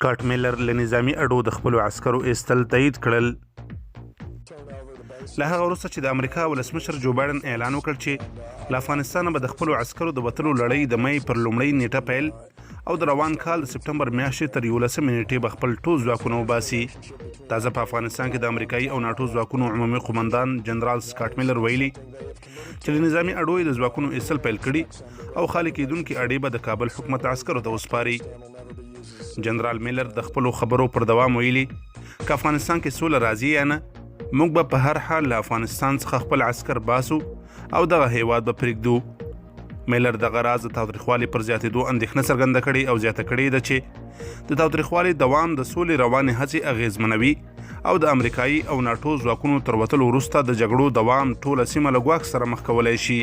سکاټ میلر له نظامي اډو د خپلو عسکرو ایستل تایید کړل. له هغه وروسته چې د امریکا ولسمشر جو بایډن اعلان وکړ چې له افغانستانه به د خپلو عسکرو د وتلو لړۍ د مې پر لومړۍ نیټه پیل او د روان کال د سپټمبر میاشتې تر 11مې نیټې به خپل ټول ځواکونه وباسي. تازه په افغانستان کې د امریکایي او ناټو ځواکونو عمومي قومندان جنرال سکاټ میلر ویلي چې له نظامي اډو یې د ځواکونو ایستل پیل کړي او خالي کېدونکې اډې به د کابل حکومت عسکرو ته وسپاري. جنرال میلر د خپلو خبرو پر دوام ویلي، که افغانستان کې سوله راځي یا نه، موږ به په هر حال له افغانستان څخه خپل عسکر باسو او دغه هیواد به پرېږدو. میلر دغه راز د تاوتریخوالي پر زیاتېدو اندېښنه څرګنده کړې او زیاته کړې ده چې د تاوتریخوالي دوام د سولې روانې هڅې اغېزمنوي او د امریکایي او ناټو ځواکونو تر وتلو وروسته د جګړو دوام ټوله سیمه له ګواښ سره مخ کولای شي.